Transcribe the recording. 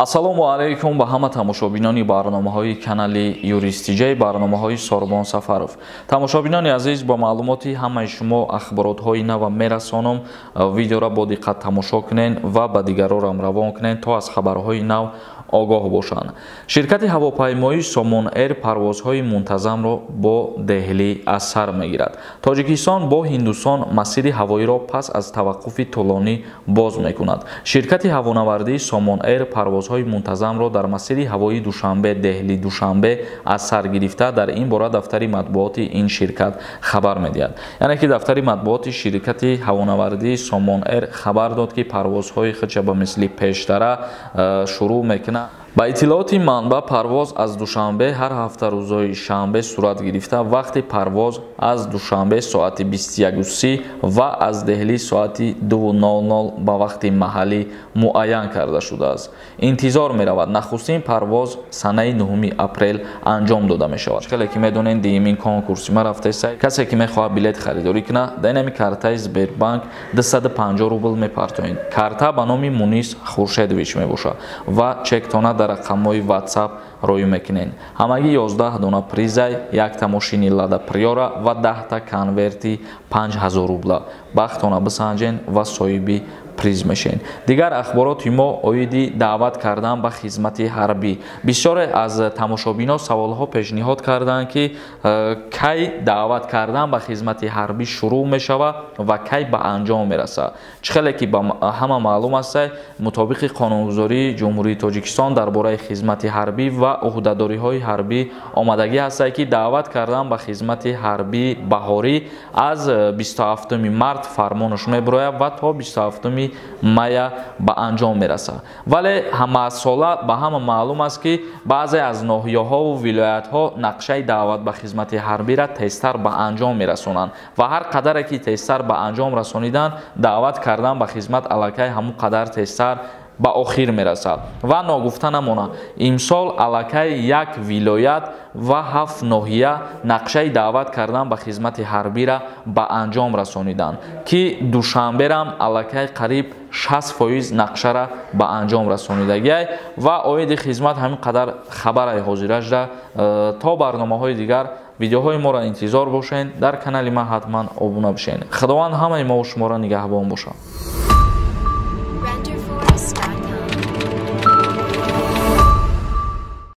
Ассалому алайкум ба ҳама тамошобинони барномаҳои канали Юристиҷай, барномаҳои Сорбон Сафаров. Тамошобинони азиз, бо маълумоти ҳамаи шумо ахборотҳои нава мерасонам. Видеоро бо диққат тамошо кунед ва ба дигарорам равон кунед, то аз хабарҳои нав огоҳ бошанд. Ширкати ҳавопаймоии Сомон Эйр парвозҳои мунтазамро бо Деҳлӣ аз сар мегирад. Тоҷикистон бо Ҳиндустон масири ҳавоиро пас аз таваққуфи тӯлонӣ боз мекунад. Ширкати ҳавонавардии Сомон Эйр парвозҳои мунтазамро дар масири ҳавоии Душанбе Деҳлӣ Душанбе аз сар гирифта. Дар ин бора дафтари матбуоти ин ширкат хабар медиҳад. Яъне ки дафтари матбуоти ширкати ҳавонавардии Сомон Эйр хабар дод, ки парвозҳои худша ба мисли пештара шурӯъ мекунад. Ба иттилооти манбаъ, парвоз аз Душанбе ҳар ҳафта рӯзҳои шанбе сурат гирифта, вақти парвоз аз Душанбе соати 21:30 ва аз Деҳлӣ соати 2:00 ба вақти маҳаллӣ муайян карда шудааст. Интизор меравад, нахустин парвоз санаи 9 апрел анҷом дода мешавад. Хеле ки медонед, дуюмин конкурси ма рафтеста. Касе ки мехоҳад билет харидорӣ кунад, дар инами картаи Сбербанк 250 рубл мепартоед. Карта ба номи Мунис Хуршедович мебошад ва чектона дар рақамҳои WhatsApp рӯй мекунед. Ҳамагӣ 11 дона призай, якта мошини Лада Приора ва 10та конверти 5000 рубла. Бахтона бисанҷен ва соҳиби приз мешавед. Дигар ахбороти мо оиди даъват кардан ба хизмати ҳарбӣ. Бисёре аз тамошобино саволҳо пешниҳод карданд, ки кай даъват кардан ба хизмати ҳарбӣ шурӯъ мешавад ва кай ба анҷом мерасад. Чӣ хеле ки ба ҳама маълум аст, мутобиқи қонунгузории Ҷумҳурии Тоҷикистон дар бораи хизмати ҳарбӣ ва ӯҳдадориҳои ҳарбӣ омадагӣ ҳастад, ки даъват кардан ба хизмати ҳарбии баҳорӣ аз 27 март фармонаш мебирояд ва то 27 мая ба анҷом мерасад. Вале ҳамасола ба ҳама маълум аст, ки баъзе аз ноҳияҳову вилоятҳо нақшаи даъват ба хизмати ҳарбиро тезтар ба анҷом мерасонанд ва ҳар қадаре ки тезтар ба анҷом расониданд, даъват кардан ба хизмат аллакай ҳамон қадар тезтар ба охир мерасад. Ва ногуфта намонад, имсол аллакай як вилоят ва 7 ноҳия нақшаи даъват кардан ба хизмати ҳарбиро ба анҷом расониданд, ки Душанберам аллакай қариб 60% нақшара ба анҷом расонидагиай. Ва оиди хизмат ҳамин қадар хабарай ҳозирашда. То барномаҳои дигар видеоҳои моро интизор бошед. Дар канали ман ҳатман обуна бишед. Худованд ҳамаи мову шуморо нигаҳбон бошад.